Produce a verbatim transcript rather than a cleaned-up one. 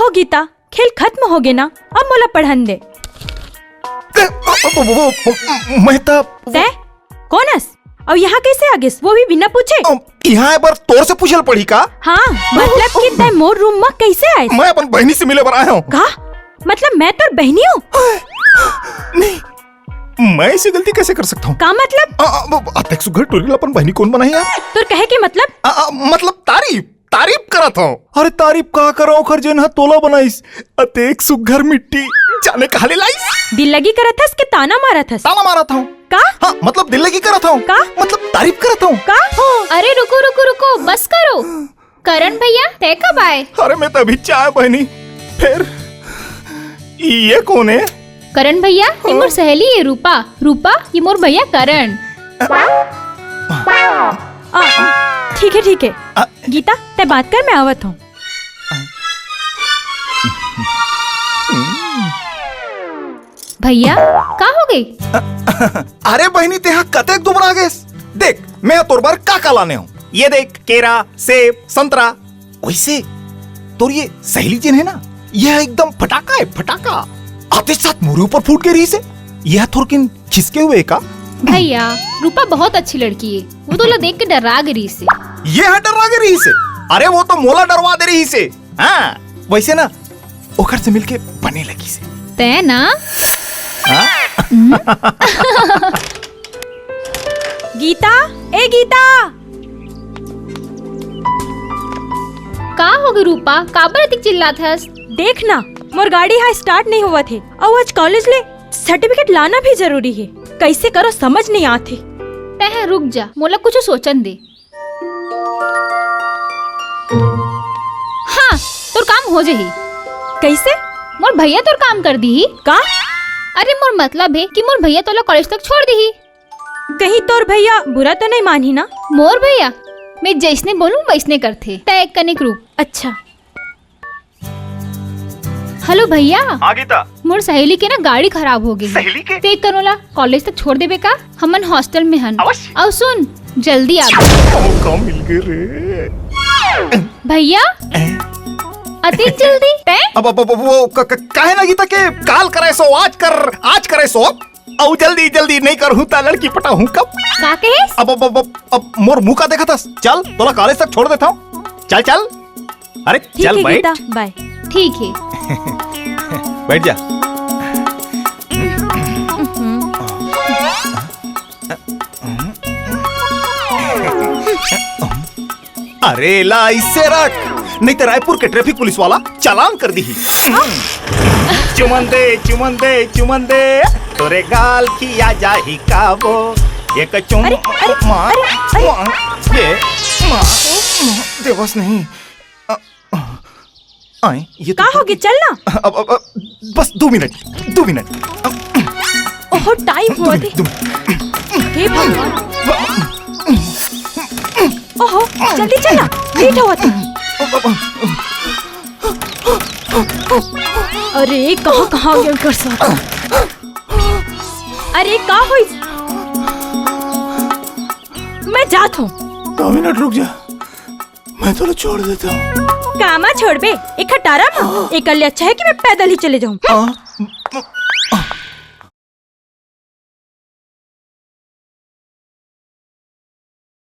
ओ गीता, खेल खत्म होगे ना, अब मोला पढ़न दे। ए, वो, वो, वो, मैं त तैं कोन अस? अउ यहाँ कइसे आ गेस, वो भी बिना पूछे? अ, यहाँ आए बर तोर से पूछे ल पड़ही का? हाँ, मतलब कि तैं मोर रूम म कइसे आए? मैं अपन बहिनी से मिले बर आए हूँ। का? मतलब मैं तोर बहिनी हूँ? नहीं, मैं ऐसी गलती कैसे कर सकता हूँ? का मतलब? अ, अ, वो अतेक सुघर टुरी ल अपन बहिनी कोन बनाही यार? तोर कहे के मतलब? अ, अ, मतलब तारीफ, तारीफ करत हूँ। अरे तारीफ का करव ओखर, जेन ह तोला बनाइस? अतेक सुघर मिट्टी जाने कहाँ ले लाइस? दिल्लगी करत हस के ताना मारत हस? ताना मारत हूँ। का? हाँ, मतलब दिल्लगी करत हूँ। का? मतलब तारीफ करत हूँ। का? हाँ। अरे रुको, रुको, रुको, बस करो। करण भैया, तैं कब आए? अरे मैं त अभी आए बहिनी। फेर ये कोन हे? करण भैया, ये मोर सहेली हे रूपा। रूपा, ये मोर भैया करण। आ, ठीक हे, ठीक हे। आ, गीता, तैं बात कर, मैं आवत हूँ। भैया, का होगे? अरे बहिनी, तेहा कतेक दुबरा गेस। देख, मैं तोर बर का का लाने हूँ। ये देख, केरा, सेब, संतरा। वैसे तोर ये सहेली जेन हे ना, ये एकदम फटाका हे, फटाका। आते साथ मोरे ऊपर फूट गे रहिस हे। ये थोरकिन खिसके हुए हे का? भैया, रूपा बहुत अच्छी लड़की हे, वो तोला देख के डर्रा गे रहिस हे। ये ह डर्रा गे रहिस हे? अरे वो तो मोला डरवा दे रहिस हे। हाँ, वैसे ना ओखर से मिलके बने लगिस हे। तैं ना? हाँ? गीता, ए गीता। का होगे रूपा, काबर अतिक चिल्लात हस? देख ना, मोर गाड़ी हा start नहीं होवत हे, अउ आज college ले certificate लाना भी जरूरी हे। कइसे करो समझ नहीं आत हे। तैं रुक जा, मोला कुछ सोचन दे। हाँ, तोर काम हो जही। कइसे? मोर भैया तोर काम कर दीही। का? अरे मोर मतलब हे कि मोर भैया तोला college तक छोड़ दीही। कहीं तोर भैया बुरा तो नहीं मानही ना? मोर भैया? मैं जइसने बोलूं वइसने करथे। तैं एक कनिक रुक। अच्छा। हेलो भैया। हाँ गीता। मोर सहेली के ना गाड़ी खराब होगे हे। सहेली के? तैं कनोला college तक छोड़ देबे का? हमन hostel में हन। अवश्य। अउ सुन, जल्दी आ। मौका मिल गे रे। भैया, अतिक जल्दी? तैं? अब, अब, अब, वो क-, क-, काहे ना गीता के काल करे सो आज कर, आज करे सो अब। अउ जल्दी, जल्दी नहीं करहूँ त लड़की पटाहूँ कब? का कहे? अब, अब, अब, अब, अब मोर मुँह का देखत हस? चल, तोला college तक छोड़ देता हूँ। चल, चल। अरे, ठीक चल हे बैठ। गीता, bye। ठीक हे। बैठ जा। अरे ला, इसे रख, नहीं तो रायपुर के traffic पुलिस वाला चालान कर दीही। चुमन दे, चुमन दे, चुमन दे, तोरे गाल खिया जाही काबो। एक चुम-, अरे, अरे, मार, अरे, अरे। मार, ये, मार, देवस नहीं। अ, अ, आए, ये तो का होगे? चल ना। अब, अब, अब, बस दो मिनट, दो मिनट। ओहो, time दो होवत हे। मिनट, दो मिनट। हे भगवान। ओहो, जल्दी चल ना, late होवत हे। अरे, कहाँ, कहाँ गेंव कर साथ? अरे, का होइस? मैं जात हूँ। दो मिनट रुक जा, मैं तोला छोड़ देता हूँ। कामा छोड़बे? एक खटारा मा? एकर ले अच्छा हे कि मैं पैदल ही चले जाहूँ। हाँ।